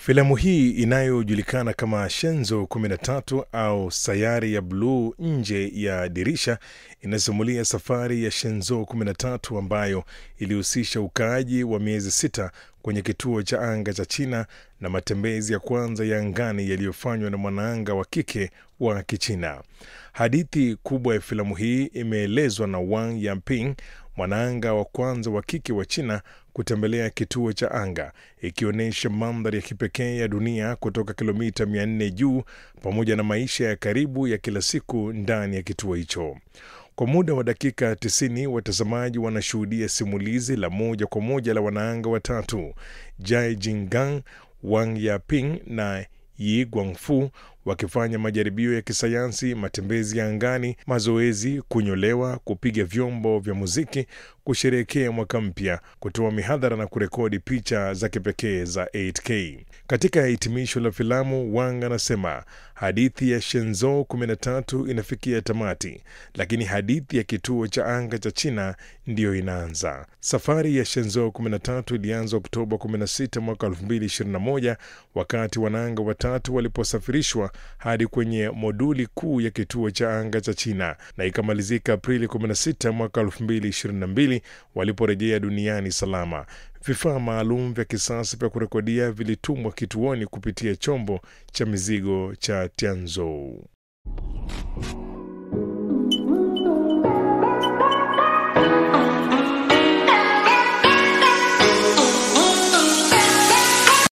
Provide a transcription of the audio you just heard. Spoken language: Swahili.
Filamu hii inayojulikana kama Shenzhou 13 au sayari ya bluu nje ya dirisha inasimulia safari ya Shenzhou 13 ambayo ilihusisha ukaaji wa miezi 6 kwenye kituo cha anga cha China na matembezi ya kwanza ya angani yaliyofanywa na mwanaanga wa kike wa Kichina. Hadithi kubwa ya filamu hii imeelezwa na Wang Yaping, mwanaanga wa kwanza wa kike wa China kutembelea kituo cha anga, ikionyesha mandhari ya kipekee ya dunia kutoka kilomita 400 juu pamoja na maisha ya karibu ya kila siku ndani ya kituo hicho. Kwa muda wa dakika 90 watazamaji wanashuhudia simulizi la moja kwa moja la wanaanga watatu, Jai Jingang, Wang Yaping na Yi Guangfu wakifanya majaribio ya kisayansi, matembezi ya angani, mazoezi, kunyolewa, kupiga vyombo vya muziki, kusherehekea mwaka mpya, kutoa mihadhara na kurekodi picha za kipekee za 8K. Katika hitimisho la filamu, Wang anasema hadithi ya Shenzhou 13 inafikia tamati, lakini hadithi ya kituo cha anga cha China ndiyo inaanza. Safari ya Shenzhou 13 ilianza Oktoba 16 mwaka 2021 wakati wanaanga watatu waliposafirishwa hadi kwenye moduli kuu ya kituo cha anga cha China na ikamalizika Aprili 16 mwaka 2022 waliporejea duniani salama. Vifaa maalum vya kisasa vya kurekodia vilitumwa kituoni kupitia chombo cha mizigo cha Tianzhou.